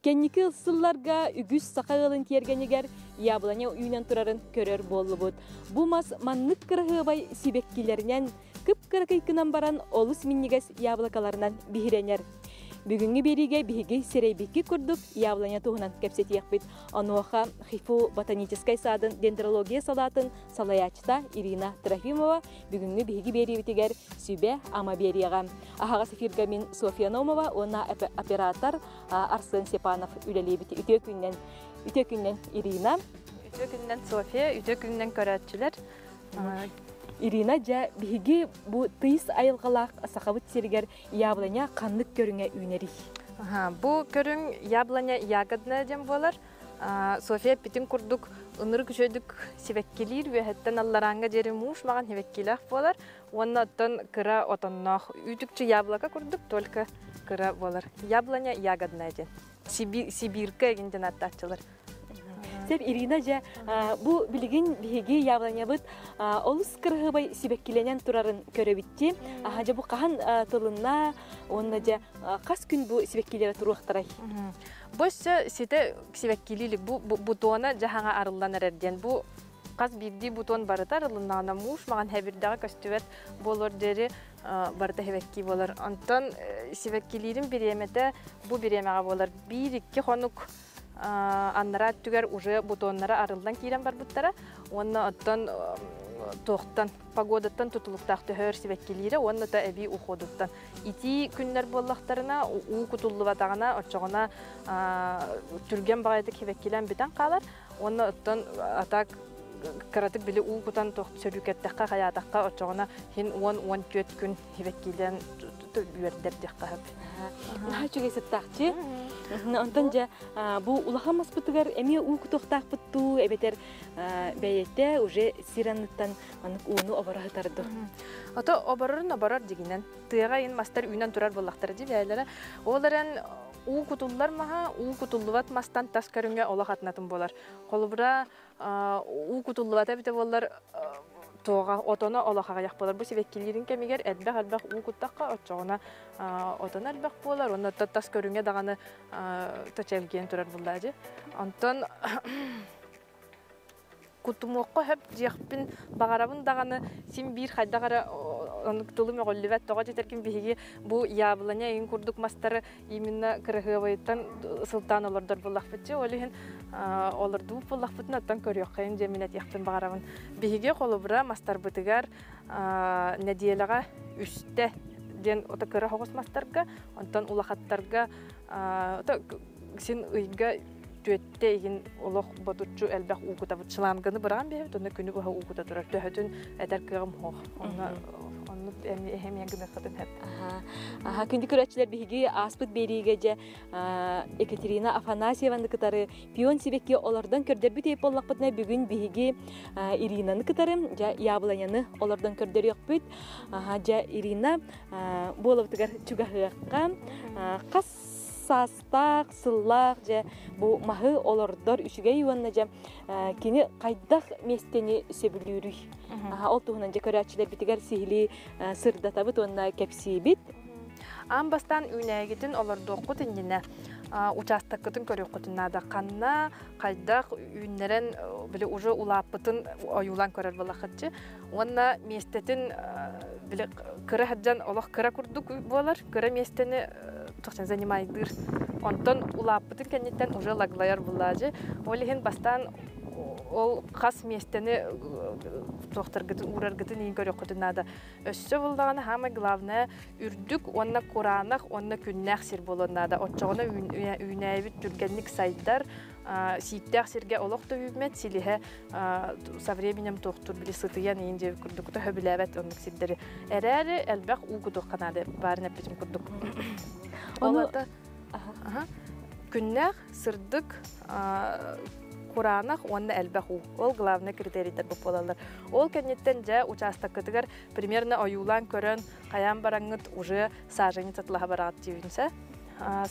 Кэнники сылларга үгүс саха ыалын тиэргэнигэр яблоня үүнэн турарын көрөр буоллубут. Бу мас маннык кыраһыабай сибэккилэринэн, кып-кыракый гынан баран олус минньигэс яблокаларынан биһирэнэр. Бүгүҥҥү биэриигэ биһиги сирэйбикки курдук яблоня туһунан кэпсэтиэхпит. Онуоха ХИФУ ботаническай саадын дендрология салаатын салайааччыта Ирина Трофимова бүгүҥҥү биһиги биэриибитигэр сүбэ-ама биэриэҕэ. Аһаҕас эфиргэ мин Софья Наумова уонна оператор Арсен Степанов үлэлиэбит. Үтүө күннэн, үтүө күннэн Ирина. Үтүө күннэн Софья, үтүө күннэн көрөөччүлэр. Ирина, дьэ, биһиги бу тыйыс айылҕалаах Сахабыт сиригэр яблоня ханнык көрүҥэ үүнэрий? Бу көрүҥ яблоня ягодная диэн буолар. Софья эппитин курдук ынырык үчүгэйдик сибэккилиир үөһэттэн алларааҥҥа диэри муус маҕан сибэккилээх буолар уонна оттон кыра отонноох үүтүкчү яблоко курдук только кыра буолар. Яблоня ягодная диэн. Сибирка эгин диэн ааттааччылар. Сеп Ирина дьэ бу билигин биһиги яблонябыт олус кыраһыабай сибэккилэнэн турарын көрөбүтти. Аха дьэ бу хаһан тылынна уонна дьэ хас күн бу сибэккилэрэ туруохтарай? Бу өссө ситэ сибэккилиилик бу бутона дьаһаҥа арыллан эрэр диэн бу хас биирдии бутон барыта арылыннаҕына муус маҕан хэбирдэҕэ көстүбэт буолуор диэри барыта сибэкки буолар. Онтон сибэккилиирин бириэмэтэ бу бириэмэҕэ буолар. Биир-икки хонук аннараа өттүгэр уже бутоннара арыллан киирэн барбыттара уонна оттон туохтан погодаттан тутулуктаах төһөр сибэккилиирэ уонна та эбии уходуттан итии күннэр буоллахтарына уу кутуллубатаҕына оччоҕуна түргэн баҕайытык сибэккилээн бүтэн хаалар уонна оттон атак кыратык били уу кутан сөрүүкэттэххэ хайаатахха оччоҕуна хин 10-14 күн сибэккилээн үөрдэр диэххэ сөп. Наһаа үчүгэй сыттаахчы. Онтон дьэ бу улахан маспытыгар эмиэ уу кутуохтаахпыт дуу эбэтэр бэйэтэ уже сир анныттан маннык ууну оборо сытар дуу? Ото оборорун оборор дигинэн. Тыаҕа ин мастар үүнэн турар буоллахтара дии бэйэлэрэ. Ол эрэн уу кутуллар маһа уу кутуллубат мастан тас көрүҥэ олох атынатын буолар. Холобура уу кутуллубата эбитэ буоллар туоҕа отоно олох аҕыйах буолар. Бу сибэккилиирин кэмигэр элбэх-элбэх уу куттахха оччоҕуна отоно элбэх буолар уонна тас көрүҥэ даҕаны чэлгийэн турар буоллаа дии. Онтон кутумуохха сөп диэхпин баҕарабын даҕаны син биир хайдах эрэ оннук тылым өҕүллүбэт. Тоҕо диэтэргин биһиги бу яблоня эҥин курдук мастары именно кыраһыабайыттан сылтаан олордор буоллахпытчы. Ол иһин олордубут буоллахпытын оттон көрүөххэйин диэн мин этиэхпин баҕарабын. Биһиги холобура мастарбытыгар нэдиэлэҕэ үстэ диэн ото кыра соҕус мастарга, онтон улахаттарга син ыйга түөттэ игин олох ботуччу элбэх уу кутабыт. Шланганы быраҕан биэрэбит, онно күнү быһа уу кута турар. Төһөтүн этэр кыаҕым суох. Онно оннук эмиэ гыныаххытын сөп. Аха, күндү көрөөччүлэр биһиги ааспыт биэриигэ дьэ Екатерина Афанасьеваны кытары пион сибэкки олордон көрдөрбүт эбит буоллахпытына бүгүн биһиги Иринаны кытары дьэ яблоняны олордон көрдөрүөхпүт. Аха, дьэ Ирина буолабытыгар чугаһыахха хас саастаах, сыллаах дьэ бу маһы олордор үчүгэй уонна дьэ кини хайдах миэстэни сөбүлүүрүй? Ол туһунан дьэ көрөөччүлэрбитигэр сиһилии сырдатабыт уонна кэпсиибит. Аан бастаан үүнээгитин олордуоххут иннинэ учаастаккытын көрүөххүтүн наада. Ханна, хайдах үүннэрэн били уже улааппытын ойуулаан көрөр буолаххытчы. Уонна миэстэтин били кыра сылдьан олох кыра курдук буолар. Кыра миэстэни тохсан занимайдыыр. Онтон улааппытын кэнниттэн уже лаглайар буллаажы. Ол иһин бастаан ол хас миэстэни туохтаргытын уураргытын иин көрүөххүтүн наада. Өссө буллаҕына хаамай главное үрдүк уонна кураанах уонна күннээх сир буолуон наада. Оччоҕуна үүнээйбит түргэнник сайдар, сииктээх сиргэ олох да үүммэт, силиһэ со временем туохтуур били сытыйан иин диэбит курдук төһө билээбэт оннук сирдэри. Эрээри элбэх уу кутуохха наада баарын эппитим курдук. Ол күннээх, сырдык, кураанах уонна элбэх уу. Ол главный критерийдер буолаллар. Ол кэнниттэн дьэ учаастаккытыгар примерно ойуулаан көрөн хайаан бараҥҥыт уже саженец атылаһа бараҕыт диибинсэ.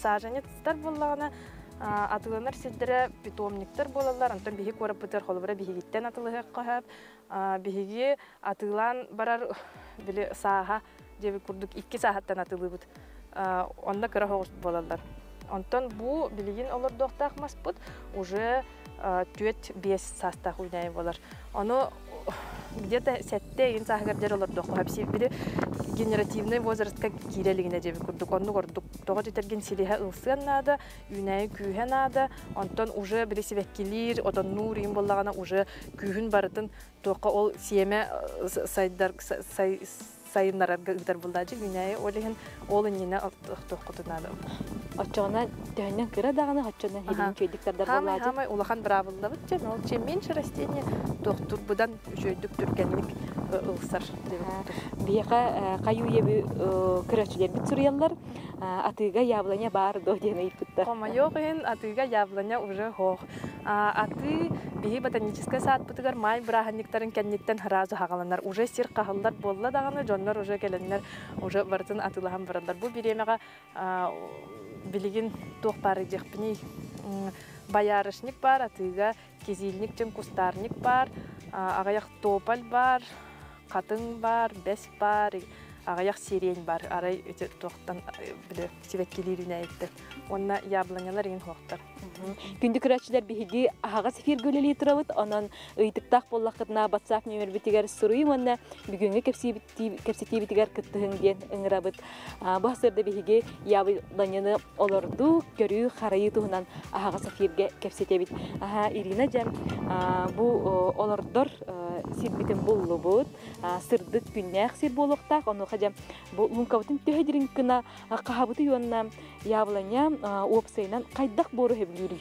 Саженецтар буоллаҕына атыланар сирдэрэ питомниктар буолаллар. Онтон биһи куораппытыгар холобура биһигиттэн атылыһыахха сөп. Биһиги атыылаан барар били сааһа диэбит курдук икки сааһыттан атылыыбыт. Онно кыра соҕус буолаллар. Онтон бу билигин олордуохтаах маспыт уже 4-5 саастаах үүнээйи буолар. Ону где-то 7 ыйын сааһыгар диэри олордуохха сөп. Били генеративный возрастка киирэ илигинэ диэбит курдук. Оннук ордук. Тоҕо дьэтэргин силиһэ ылсыан наада, үүнээйи күүһэ наада. Онтон уже били сибэккилиир, отоннуур иин буоллаҕына уже күүһүн барытын туохха ол сиэмэ сайдар сайыннарарга ыытар булдаачы үүнээйи ол иһин ол иннинэ охтуоххутун наада. Оччоҕуна төһөннөн кыра даҕаны оччонон хилин үчүгэйдик тардар буоллаачы. Хаамай улахан быраабыллабыт дьэ, ол чем меньше растение туохтурбудан үчүгэйдик түргэнник ылсар. Биһиэхэ хайыы үйэби көрөөччүлэрбит суруйаллар атыыга яблоня баар дуо диэн ыйыппыттар. Хомойуох иһин атыыга яблоня уже суох. Атыы биһи ботаническай саадпытыгар маай бырааһынньыктарын кэнниттэн сразу хаҕаланар. Уже сир хаһыллар буолла даҕаны дьоннор уже кэлэннэр уже барытын атыылаһан бараллар. Бу бириэмэҕэ билигин туох баар диэхпиний боярышник баар атыыга, кизильник диэн кустарник баар, аҕыйах тополь баар, хатыҥ баар, бэс баар, аҕыйах сирень бар арай ити туохтан били сибэккилиир үүнээйиттэн уонна яблонялар иҥин хуохтар. Күндү көрөөччүлэр биһиги аһаҕас эфиргэ үлэлии турабыт, онон ыйытыктаах буоллаххытына WhatsApp нүөмэрбитигэр суруйуҥ уонна бүгүҥҥү кэпсэтиибитигэр кыттыһыҥ диэн ыҥырабыт. Бу сырда биһиги яблоняны олордуу, көрүү, харайыы туһунан аһаҕас эфиргэ кэпсэтэбит. Ирина дьэ бу олордор сирбитин буллубут, сырдык күннээх сир буолуохтаах, онуоха дьэ бу луҥкабытын төһө дириҥ гына хаһабыты уонна яблоня уопсайынан хайдах буору сөбүлүүрүй?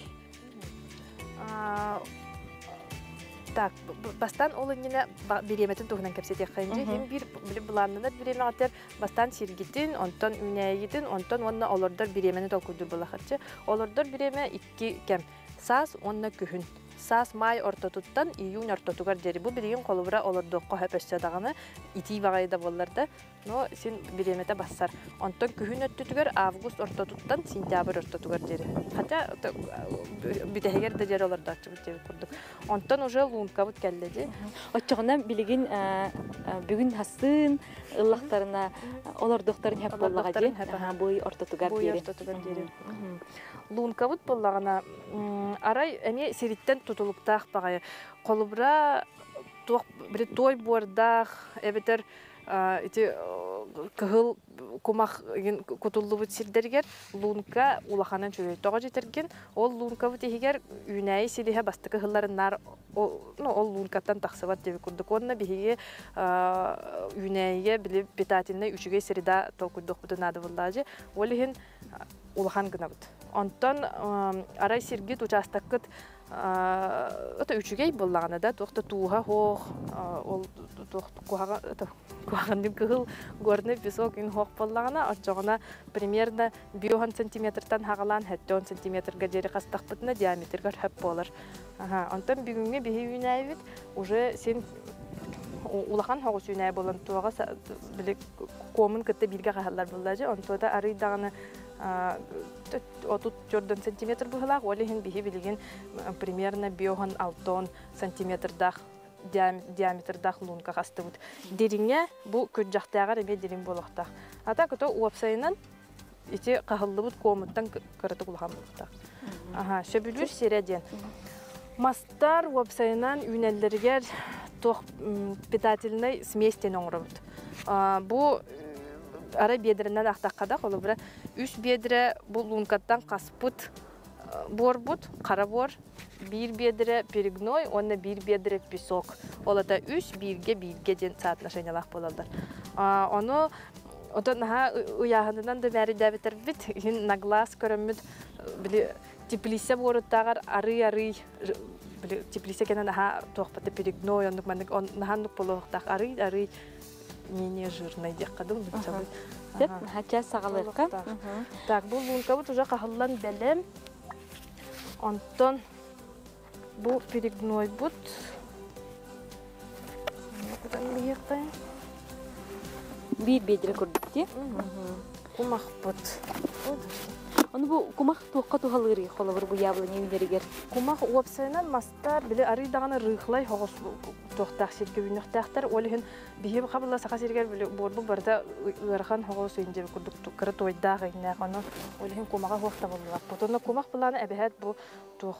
Так, бастаан ол иннинэ бириэмэтин туһунан кэпсэтиэххэ дьэ иһин биир былааннанар бириэмэҕитэр бастаан сиргитин, онтон үүнээйигитин, онтон уонна олордор бириэмэни толкуйдуур буоллаххытчы. Олордор бириэмэ икки кэм. Саас уонна күһүн. Саас маай ортотуттан июнь ортотугар диэри. Бу билигин холобура олордуохха сөп өссө даҕаны итии баҕайы да буоллар да, но син бириэмэтэ бассар. Онтон күһүн өттүтүгэр август ортотуттан сентябрь ортотугар диэри. Хотя бүтэһигэр да диэри олордооччубут диэбит курдук. Онтон уже луункабыт кэллэ дии. Оччоҕуна билигин бүгүн хассыын ыллахтарына олордуохтарын хөп буоллаҕа дии. Бу ый ортотугар диэри. ортотугар диэри. Луункабыт буоллаҕына арай эмиэ сириттэн тутулуктаах баҕайы. Холобура туох били туой буордаах эбэтэр ити кыһыл кумах кутуллубут сирдэригэр луунка улаханын үчүгэй. Тоҕо дьэтэргин ол луункабыт иһигэр үүнээйи силиһэ бастакы ыһылларын наар ну, ол луункаттан тахсыбат диэбит курдук. Уонна биһиги үүнээйигэ били питательнай үчүгэй среда толкуйдуохпутун наада буоллаҕа. Ол иһин улахан гынабыт. Онтон арай сиргит учаастаккыт это үчүгэй буоллаҕына да туох да тууһа суох ол туох куһаҕаннык кыһыл горный песок ин хоох буоллаҕына оччоҕуна примерно 5 сантиметртан хаҕалаан 70 сантиметрга диэри хастахпытына диаметргар хөп буолар. Онтон бүгүҥҥү биһи үүнээйбит уже син улахан хоҕус үүнээй буолан туоҕа били куомун кытта бииргэ хаһаллар буолла онтуота арый даҕаны 34 сантиметр быһылаах, ол иһин биһи билигин примерно 5-6 сантиметрдаах диаметрдаах лунка хастыбыт. Дириҥэ бу күрдьэхтээҕэр эмиэ дириҥ буолуохтаах. Ата кото уопсайынан ити хаһыллыбыт куомуттан кыратык улахан буолуохтаах. Аха, сөбүлүүр сирэ диэн. Мастар уопсайынан үүнэллэригэр туох питательный смесь диэн оҥоробут. Бу арай биэдэринэн ахтахха да, холобура, үс биэдэрэ бу лункаттан хаспыт буорбут, хара буор, биир биэдэрэ перегной уонна биир биэдэрэ песок. Ол это үс бииргэ бииргэ диэн соотношениялаах буолаллар. Ону отон наһаа ыйааһынынан да мээрийдээбитэрбит, иһин на глаз көрөммүт били теплица буоруттааҕар арый-арый били теплица кэнэн наһаа туохпата перегной оннук маннык наһаа оннук буолуохтаах арый-арый менее жирный диэххэ дуу нуччалыы. Сөп, наһаа саҕалыахха. Так, бу лункабыт уже хаһыллан бэлэм. Онтон бу перегнойбут Биир биэдэрэ курдук дии. Кумахпыт. Ону бу кумах туохха туһалыырый холобур бу яблоня үүнэригэр? Кумах уопсайынан мастар били арый даҕаны рыхлай хоҕус Туохтаах сиргэ үүнүөхтээхтэр. Ол иһин биһи хабылла саха сиригэр буорбут барыта ыарахан хоҕус индиэ курдук кыра туойдаах иҥнээх. Ону ол иһин кумаҕа хуох табыллыбаппыт. Онно кумах былаана эбэһээт бу туох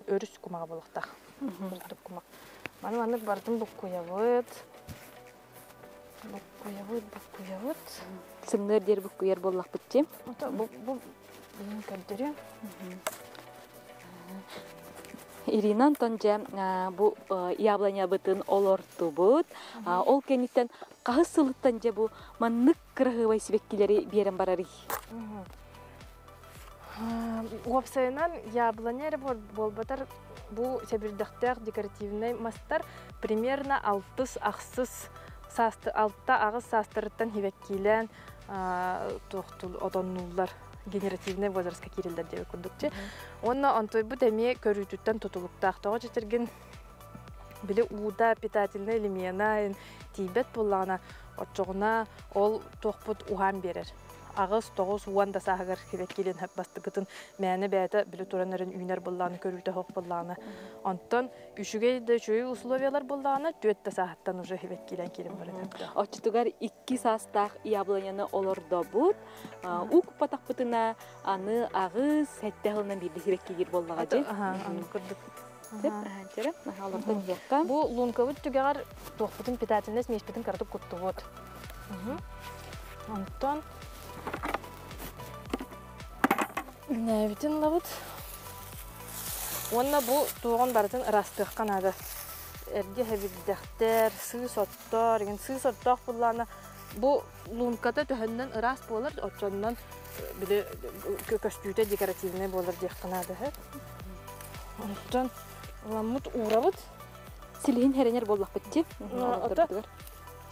өрүс кумаҕа буолуохтаах. Курдук кумах. Маны маннык барытын буккуйабыт. Буккуйабыт, буккуйабыт. Сымныар диэр буккуйар буоллахпыт дии. Бу бу көрдөрүөм. Ирина Антон дьэ бу яблонябытын олортубут. Ол кэнниттэн хаһыс сылыттан дьэ бу маннык кыраһыабай сибэккилэри биэрэн барарый? Уопсайынан яблоня эрэ буолбатар бу сэбирдэхтээх декоративнай мастар примерно алтыс ахсыс саасты алта аҕыс саастарыттан хибэккиилээн туохтул отоннуллар генеративный возрастка киирэллэр диэбит курдук чи. Уонна онтуйбут эмиэ көрүүтүттэн тутулуктаах. Тоҕо дьэтэргин били ууда питательный элемена тиийбэт буоллаҕына, оччоҕуна ол туохпут уһаан биэрэр. Аҕыс, 9, 10 да сааһыгар килин бастыкытын мээнэ бэйэтэ били туран эрэн үүнэр буоллаҕына, көрүүтэ суох буоллаҕына. Онтон үчүгэй да үчүгэй условиялар буоллаҕына, 4 да сааһыттан уже килэн киирэн баран. Оччотугар 2 саастаах яблоняны олордобут. Укпатахпытына аны аҕыс, сэттэ сылынан биирдэ сибэккилиир буоллаҕа дии. Курдук. Олордон иһиэххэ. Бу лункабыт түгэҕэр туохпутун питательность миэспитин кыратык куттубут. Онтон нээбитин ылабыт. Уонна бу туоҕун барытын ыраастыахха наада. Эргэ хэбирдэхтэр, сыыс оттор, игин сыыс оттоох буллаана бу лунката төһөннөн ыраас буолар, оччоннон били көстүүтэ декоративный буолар диэххэ наада. Онтон ыламмыт уурабыт. Силиһин хэрэнэр буоллахпыт дии.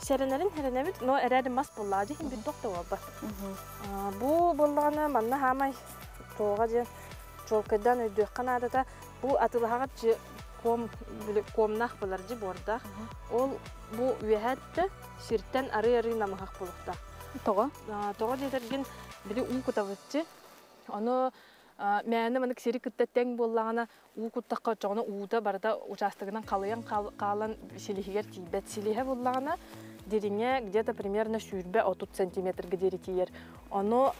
Сэрэнэрин хэрэнэбит, но эрээри мас буоллаҕа дии, иһин бүтдөх да буолба. Бу буоллаҕына манна хаамай туоҕа диэн чуолкайдаан өйдүөххэ наадата бу атылаһаҕар ком комнаах булар дьи буордаах. Ол бу үөһээттэ сиртэн арый-арый намыһах буолуохтаах. Тоҕо? Тоҕо диэтэргин били уу кутабытчы. Ону мээнэ манык сири кытта тэҥ буоллаҕына уу куттахха оччоҕуна уута барыта учаастагынан халыйан хаалан силиһигэр тиийбэт. Силиһэ буллаҕына дириҥэ где-то примерно 20-30 сантиметрга диэри тиийэр. Ону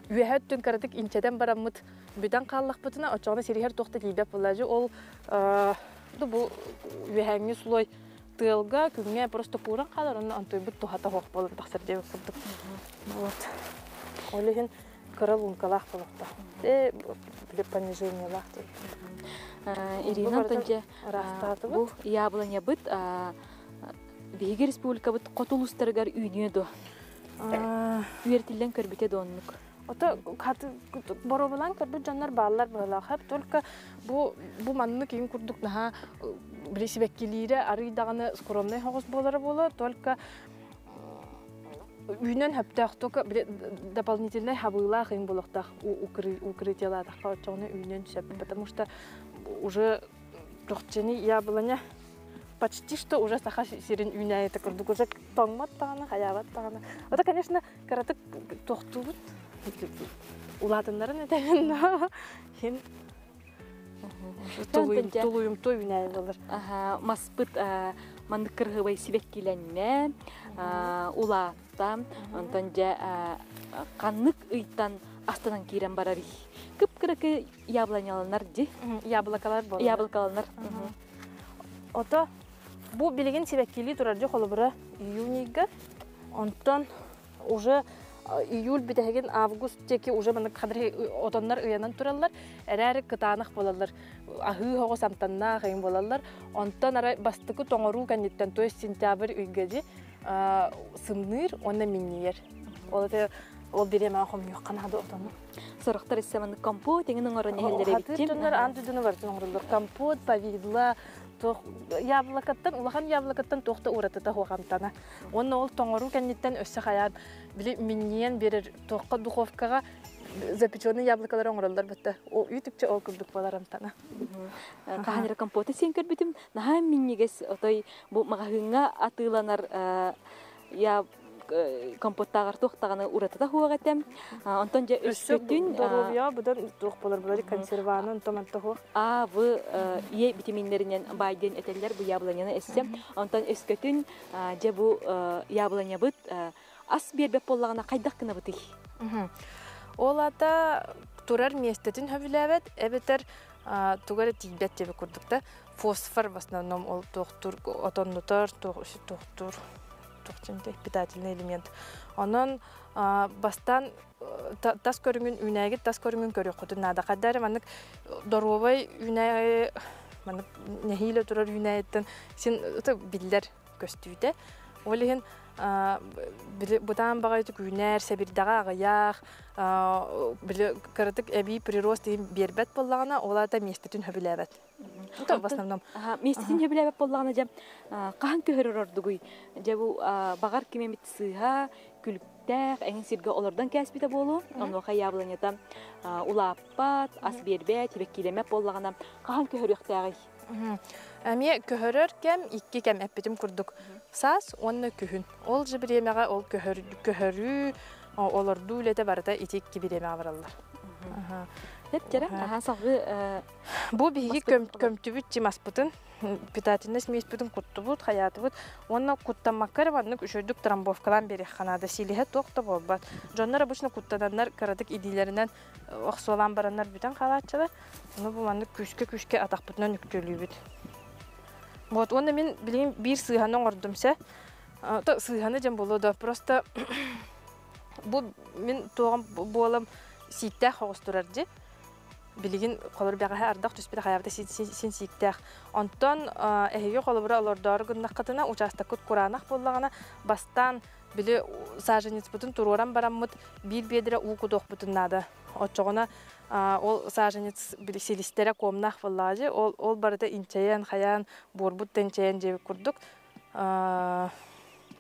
үөһэ өттүн кыратык инчэтэн бараммыт бүтэн хааллахпытына оччоҕуна сириһэр туох да тиийбэт буоллаажы. Ол бу үөһээҥҥи слой тыалга күҥҥэ просто кууран хаалар, онно онтуйбут туһата суох буолан тахсар диэбит курдук. Вот. Ол иһин кыра лункалаах буолуохтаах. Били понижениелаах диэн. Ирина Антонча, бу яблонябыт биһиги республикабыт хоту улуустарыгар үүнүө дуо? Үөрэтиллэн көрбүтэ да оннук. Ото боруобалаан көрбүт дьоннор бааллар быһыылаах. Только бу бу маннык иин курдук наһаа били сибэккилиирэ арый даҕаны скромнай соҕус буолара буолуо, только үүнэн хөптөөх только дополнительнай хабыылаах иин буолуохтаах укрытиелаатахха оччоҕуна үүнүөн сөп, потому что уже тохчени яблоня почти что уже саха сирин үүнээйитэ курдук уже тоҥмот даҕаны хайаабат даҕаны. Это, конечно, кыратык тохтуубут улаатыннарын этэбин, но хин тулуйумтуо үүнээйи болар. Маспыт маннык кырһыбай сибэккилэннэ, улаатта, онтон дьэ ханнык ыйтан астанан киирэн барарый? Кып-кыракы яблоняланар ди. Яблокалар болар. Яблокаланар. Ото бу билигин сибэккилии турар дьэ холобура июньга, онтон уже июль бүтэһигин август диэки уже маннык хадыр отоннор ыйанан тураллар, эрээри кытаанах буолаллар, аһыы хоҕус амтаннаах ыйын буолаллар. Онтон арай бастакы тоҥоруу кэнниттэн, то есть сентябрь ыйга дии, сымныыр уонна минньийэр. Ол это ол бириэмэҕэ хомуйуохха наада отону. Сорохтор өссө маннык компот эҥин оҥорон иһэллэр эбит. Дьоннор аан дойдуну барытын оҥороллор. Компот, повидло, туох яблокоттан, улахан яблокоттан туох да уратыта суох амтана. Уонна ол тоҥоруу кэнниттэн өссө хайаан били минньийэн биэрэр туохха духовкаҕа запеченный яблокалары оҥороллор бытта. Ол үүтүкчэ ол курдук буолар амтана. Хаһан эрэ компоты сиэн көрбүтүм, наһаа минньигэс отой бу маҕаһыыҥҥа атыыланар я компоттааҕар туох даҕаны уратыта суох этэ. Онтон дьэ өскөтүн доруобуйаҕа быдан туох болар булар консерваны онтон манта суох. А, В, Е витаминнэринэн баай диэн этэллэр бу яблоняны эссе. Онтон өскөтүн дьэ бу яблонябыт ас биэрбэт буоллаҕына хайдах гынабытый? Ол ата турар миэстэтин хөбүлээбэт эбэтэр туга эрэ тиийбэт диэбит курдук да фосфор в основном ол туохтур отоннутар туохтур туох питательный элемент. Онон бастаан тас көрүҥүн үүнээгит тас көрүҥүн көрүөххүтүн наада. Хайда эрэ маннык доруобай үүнээйи маннык нэһиилэ турар үүнээйиттэн син биллэр көстүүтэ. Ол иһин бытаан баҕайытык үүнэр, сэбирдэҕэ аҕыйах, били кыратык эбии прирост биэрбэт буоллаҕына, ол аата миэстэтин сөбүлээбэт. Это в основном. Миэстэтин сөбүлээбэт буоллаҕына дьэ хаһан көһөрөр ордугуй? Дьэ бу баҕар ким эмит сыыһа, күлүктээх эҥин сиргэ олордон кээспитэ буолуо. Онуоха яблонята улааппат, ас биэрбэт, сибэккилэммэт буоллаҕына хаһан көһөрүөхтээҕий? Эмиэ көһөрөр кэм икки кэм эппитим курдук. Саас уонна күһүн. Ол же бириэмэҕэ ол көһөрүү, олордуу үлэтэ барыта ити икки бириэмэҕэ бараллар. Тэптэрэ, аха салгыы Бу биһиги көмтүбүт чимаспытын, питательный смеспитин куттубут, хайаатыбыт уонна куттаммакка эрэ маннык үчүгэйдик трамбовкалаан биэриэххэ наада. Силиһэ туох да буолбат. Дьоннор обычно куттананнар кыратык илиилэринэн охсуолаан бараннар бүтэн хаалааччылар. Ону бу маннык күүскэ-күүскэ атахпытынан үктүөлүүбүт. Вот, уонна мин билигин биир сыыһаны оҥордум сэ. То сыыһаны дьэн буолуо да, просто бу мин туоҕум буолам сииктээх оҕус турар дьи. Билигин холобур бэҕэһээ ардах түспүтэ хайаабыта син сииктээх. Онтон эһиги холобура олордоору гыннаххытына учаастаккыт кураанах буоллаҕына бастаан били саженецпытын туруоран бараммыт биир биэдэрэ уу кутуохпутун наада. Оччоҕуна ол саженец били силистэрэ куомнаах буоллаҕа дии. Ол ол барыта инчэйэн, хайаан, буорбут да инчэйэн диэбит курдук.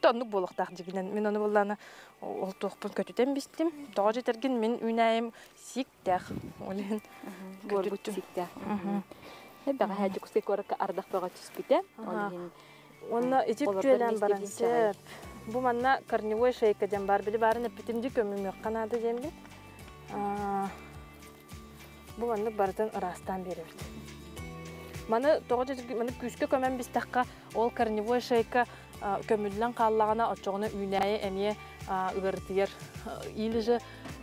Оннук буолуохтаах дьигинэн. Мин ону буоллаҕына ол туохпун көтүтэн бистим. Тоҕо дьэтэргин мин үүнээйим сииктээх. Ол иһин буорбут сииктээх. Бэҕэһээ Дьокуускай куоракка ардах бөҕө түспүтэ. Ол иһин Уонна ити күөлээн баран сөп. Бу манна корневой шейка диэн баар. Били баарын эппитим дии көмүмүөххэ наада диэммин. Бу маннык барытын ыраастаан биэрэбит. Маны тоҕо маны күүскэ көмөн бистэххэ, ол корневой шейка көмүллэн хааллаҕына, оччоҕуна үүнээйи эмиэ ыарытыйар. Или же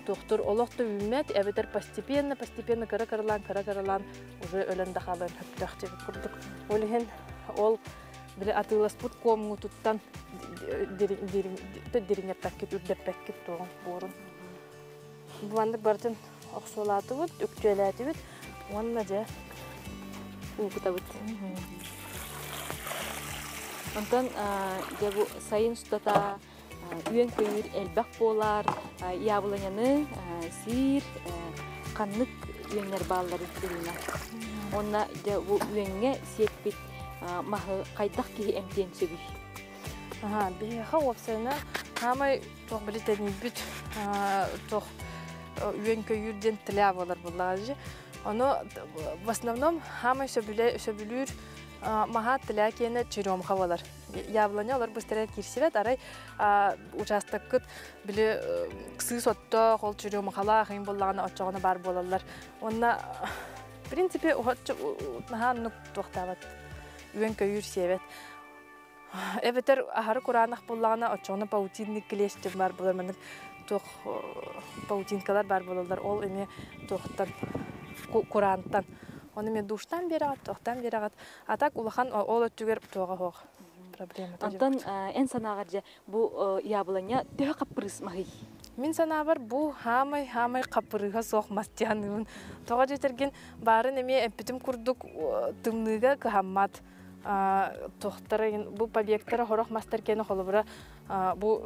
туохтур олох да үүммэт, эбэтэр постепенно, постепенно кыра-кыралаан, кыра-кыралаан уже өлөн да хаалыан сөптөөх диэбит курдук. Ол иһин ол били атыыласпыт куомҥутуттан дириҥэппэккит, үрдэппэккит туоҕун буорун. Бу маннык барытын охсуолаатыбыт, үктүөлээтибит уонна дьэ уу кутабыт. Онтон дьэ бу сайын устата үөн-көйүүр элбэх буолар, яблоняны сиир, ханнык үөннэр баалларын Ирина. Уонна дьэ бу үөҥҥэ сиэппит маһы хайдах киһи эмтиэн сөбүй? Биһиэхэ уопсайынан хаамай туох били тэнийбит туох үөн-көйүүр диэн тля буолар буоллаҕа. Ону в основном хаамай сөбүлүүр маһа тля киэнэ черемха буолар. Яблоня олор быстарар киирсибэт, арай участоккыт били сыыс оттоох, ол черемхалаах иҥ буоллаҕына оччоҕуна баар буолаллар. Уонна в принципе наһаа оннук туохтаабат үөн-көйүүр сиэбэт. Эбэтэр аһары кураанах буоллаҕына, оччоҕуна паутинный клещ диэн баар буолар, маннык туох паутинкалар баар буолаллар, ол эмиэ туохтан кураантан. Ону эмиэ душтаан биэрэҕит, туохтаан биэрэҕит. А так улахан ол өттүгэр туоҕа суох проблемата. Онтон эн санааҕар дьэ бу яблоня төһө хаппырыыс маһый? Мин санаабар бу хаамай-хаамай хаппырыыһа суох мас диһаныыбын. Тоҕо диэтэргин баарын эмиэ эппитим курдук тымныыга кыһаммат. Туохтара бу побегтара хорох мастар киэнэ холобура бу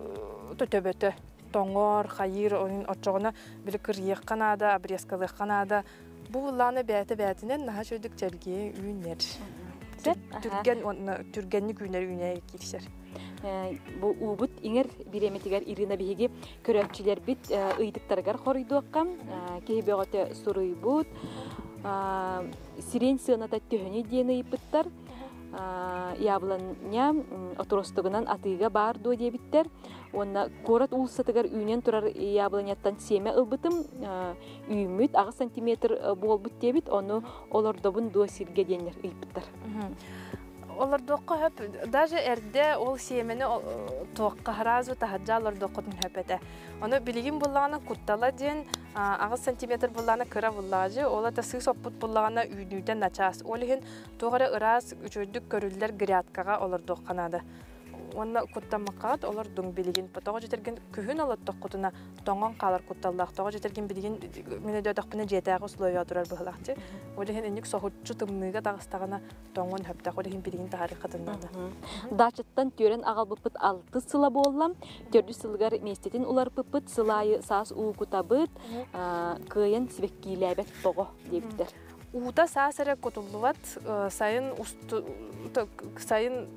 төбөтө тоҥор, хайыыр ойун оччоҕуна били кырыйыахха наада, обрезкалыахха наада. Бу буллаана бэйэтэ бэйэтинэн наһаа үчүгэйдик чэлгийэ үүнэр. Түргэн уонна түргэнник үүнэр үүнээйи киирсэр. Бу уубут иҥэр бириэмэтигэр Ирина биһиги көрөөччүлэрбит ыйытыктарыгар хоруйдуохха. Киһи бөҕөтө суруйбут. Сирень сыаната төһөнүй диэн ыйыппыттар. Яблоня отростогунан атыыга баар дуо диэбиттэр. Уонна куорат уулуссатыгар үүнэн турар яблоняттан сиэмэ ылбытым үүммүт 8 сантиметр буолбут диэбит, ону олордобун дуо сиргэ диэннэр ыйыппыттар. Олордуохха хөп, даже эрдэ ол сиэмэни туохха сразу таһырдьа олордуоххутун хөп этэ. Ону билигин буллаҕына куттала диэн 8 сантиметр буллаҕына кыра буллаҕа ол это сыыс оппут буллаҕына үүнүүтэ начаас. Ол иһин туох эрэ ыраас үчүгэйдик көрүллэр грядкаҕа олордуохха наада. Уонна куттаммаккаҕыт олордуҥ билигин. Тоҕо дьэтэргин күһүн олоттоххутуна тоҥон хаалар кутталлаах. Тоҕо дьэтэргин билигин мин өйдөөтөхпүнэ дьиэтээҕи условия турар быһылаахчы. Ол иһин инник соһуччу тымныыга таҕыстаҕына тоҥон хөптөх. Ол иһин билигин таһаарыаххытын наада. Дачаттан түөрэн аҕалбыппыт алтыс сыла буолла. Төрдүс сылыгар миэстэтин уларыппыппыт. Сыл аайы саас уу кутабыт, кыайан сибэккиилээбэт тоҕо диэбиттэр. Уута саас эрэ кутуллубат, сайын сайын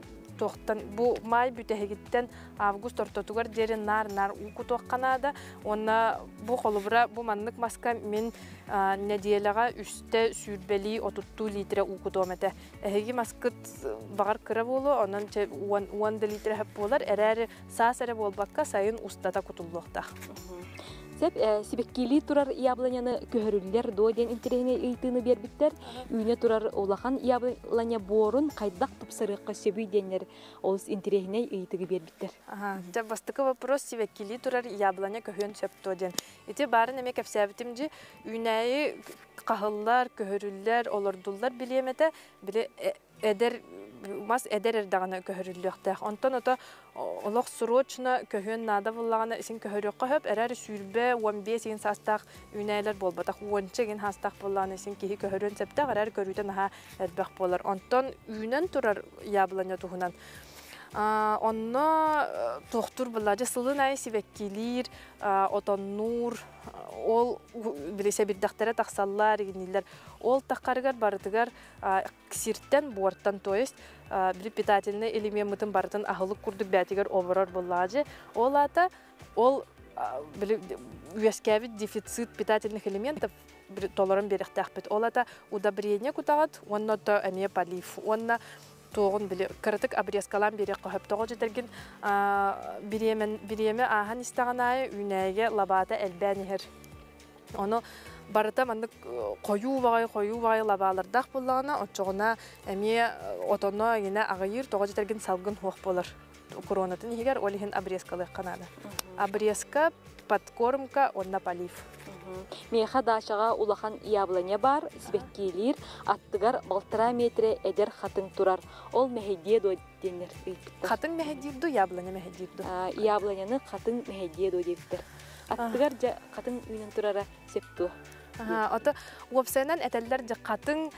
туохтан бу маай бүтэһигиттэн август ортотугар диэри наар-наар уу кутуохха наада. Уонна бу холобура бу маннык маска мин нэдиэлэҕэ үстэ сүүрбэлии отуттуу литрэ уу кутуом этэ. Эһиги маскыт баҕар кыра буолуо, онон уон да литрэ хөп буолар, эрээри саас эрэ буолбакка сайын устата кутуллуохтаах. Сеп сибэккиилии турар яблоняны көһөрүллэр дуо диэн интэриэһинэй ыйытыыны биэрбиттэр. Үүнэ турар улахан яблоня буорун хайдах тупсарыахха сөбүй диэннэр олус интэриэһинэй ыйытыгы биэрбиттэр. Дьэ, бастакы вопрос сибэккилии турар яблоня көһүөн сөп дуо диэн. Ити баарын эмиэ кэпсээбитим дьи, үүнээйи хаһыллар, көһөрүллэр, олордуллар билиэмэтэ били эдэр мас эдэр эрдэҕинэ көһөрүллүөхтээх. Онтон ото олох срочно көһүөн наада буллаҕына исин көһөрүөххэ сөп, эрээри сүүрбэ, 15 игин саастаах үүнээйилэр буолбатах, уонча игин саастаах буоллаҕына исин киһи көһөрүөн сөптөөх, эрээри көрүүтэ наһаа элбэх буолар. Онтон үүнэн турар яблоня туһунан онно туохтуур буолла дьэ сылын аайы сибэккилиир, отоннуур, ол били сэбирдэхтэрэ тахсаллар игиннилэр. Ол таххарыгар барытыгар сиртэн, буортан, то есть били питательный элементмытын барытын аһылык курдук бээтигэр оборор буоллаҕа Ол аата ол били үөскээбит дефицит питательных элементов толорон биэриэхтээхпит. Ол ата удобрение кутаҕыт уонна то эмиэ полив. Уонна туоҕун били кыратык обрезкалаан биэриэххэ сөп. Тоҕо дьэтэргин бириэмэ ааһан истэҕин аайы үүнээйигэ лабаата элбээн иһэр. Ону барыта маннык хойуу баҕайы хойуу баҕайы лабаалардаах буоллаҕына, оччоҕуна эмиэ отоно иҥинэ аҕыйыыр, тоҕо дьэтэргин салгын суох буолар. Коронатын иһигэр ол иһин обрезкалыахха наада. Обрезка, подкормка уонна полив. Миэхэ даачаҕа улахан яблоня баар, сибэккиилиир, аттыгар балтараа метрэ эдэр хатыҥ турар. Ол мэһэйдиэ дуо диэннэр ыйыппыттар. Хатыҥ мэһэйдиир ду, яблоня мэһэйдиир ду? Яблоняны хатыҥ мэһэйдиэ дуо диэбиттэр. Аттыгар дьэ хатыҥ үүнэн турара сөп дуо? Ото уопсайынан этэллэр дьэ хатыҥ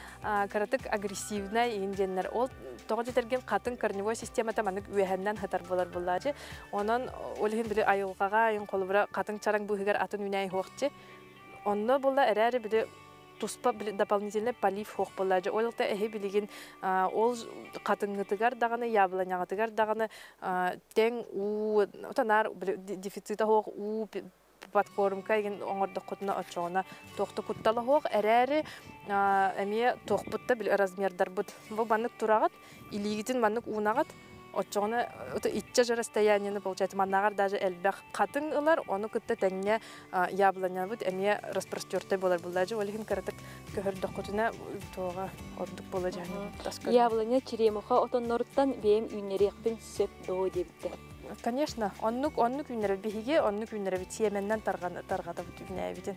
кыратык агрессивнай иин диэннэр. Ол тоҕо дьэтэргин хатыҥ корневой системата маннык үөһэннэн хатар буолар буллаачы. Онон ол иһин били айылҕаҕа айын холобура хатыҥ чараҥ быыһыгар атын үүнээй хуохчы. Онно була эрээри били туспа дополнительный полив хуох буоллаачы. Ол та эһи билигин ол хатыҥҥытыгар даҕаны яблоняҕытыгар даҕаны тэҥ уу отонаар дефицита хуох уу подкормка игин оҥордоххутуна оччоҕуна туохта куттала суох эрээри эмиэ туохпут да били размердарбыт бу маннык тураҕыт илиигитин маннык уунаҕыт оччоҕуна иччэ же расстояниены получается маннааҕар даже элбэх хатыҥ ылар ону кытта тэҥҥэ яблонябыт эмиэ распростертай буолар буллаажы ол иһин кыратык көһөрдөххүтүнэ туоҕа ордук буола дьаһан Яблоня черемуха отонноруттан бэйэм үүннэриэхпин сөп доо диэбиттэр. Конечно, оннук оннук үүннэрэр биһиги оннук үүннэрэбит сиэмэннэн тарҕатабыт үүнээбитин.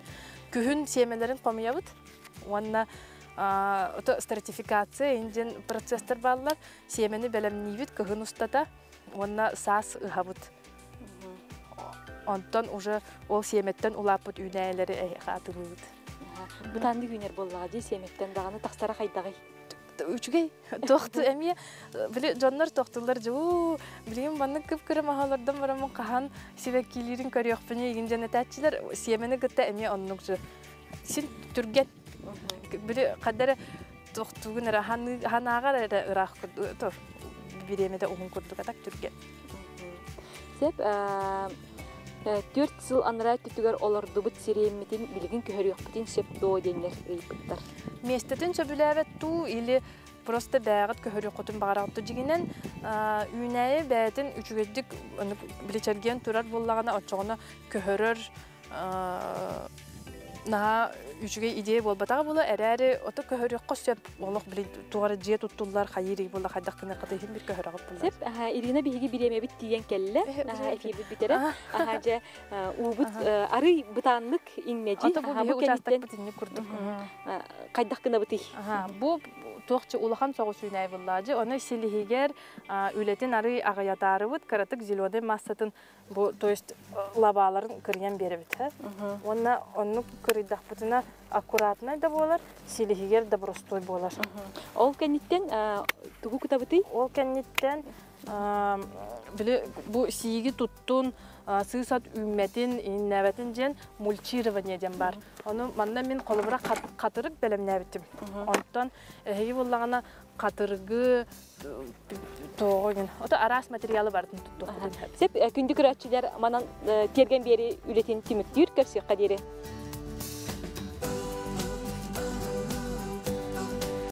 Күһүн сиэмэлэрин хомуйабыт уонна стратификация индиэн процесстар бааллар. Сиэмэни бэлэмниибит кыһын устата уонна саас ыһабыт. Онтон уже ол сиэмэттэн улааппыт үүнээйилэри эһиэхэ атылыыбыт. Бытааннык үүнэр буоллаҕа дии сиэмэттэн даҕаны тахсара хайдаҕый? Үчүгэй. Туохту эмиэ били дьоннор тохтуллар дьуу билигин маннык кып-кыра маһалардан бараммын хаһан сибэккилиирин көрүөхпүнүй игин дьэн этээччилэр сиэмэни кытта эмиэ оннук жы син түргэн били хаддара тохтугун эрэ ханааҕар эрэ ыраах курдук бириэмэтэ уһун курдук атак түргэн. Сеп. 4 сыл анараа өттүгэр олордубут сириэммитин билигин көһөрүөхпүтүн сөп дуо диэннэр ыйыппыттар. Миэстэтин сөбүлээбэт дуу или просто бэйэҕит көһөрүөххүтүн баҕараҕыт дьиҥинэн үүнээйи бэйэтин үчүгэйдик биличэргиэн турар буоллаҕына оччоҕуна көһөрөр наһаа үчүгэй идея буолбатаҕа буола эрээри ото көһөрүөххэ сөп олох били туох эрэ дьиэ туттуллар хайыыр буолла хайдах гыныахха иһин бир көһөрөҕүт буолла. Сөп Ирина биһиги бириэмэбит тиийэн кэллэ эфирбит бүтэрэ аха дьэ уубут арый бытааннык иҥнэдьи Ото бу биһи учаастакпыт инник курдук хайдах гынабытый? Бу туохчу улахан соҕус үүнээй буллаажы оны силиһигэр үлэтин арый аҕыйатаарыбыт кыратык зеленый массатын бу то есть лабааларын кырыйан биэрэбит уонна оннук кырыйдахпытына аккуратнай да буолар силиһигэр да боростуой буолар. Ол кэнниттэн тугу кутабытый? Ол кэнниттэн били бу сииги туттун сыыс от үүммэтин ииннээбэтин диэн мульчирование диэн бар. Ону манна мин холобура хатырык бэлэмнээбитим. Онтон эһиги буллаҕына хатыргы тоҕо ото араас материалы бартын туттуохпутун сөп. Күндү көрөөччүлэр, манан тиэргэн биэри үлэтин түмүктүүр, көрсүөххэ диэри.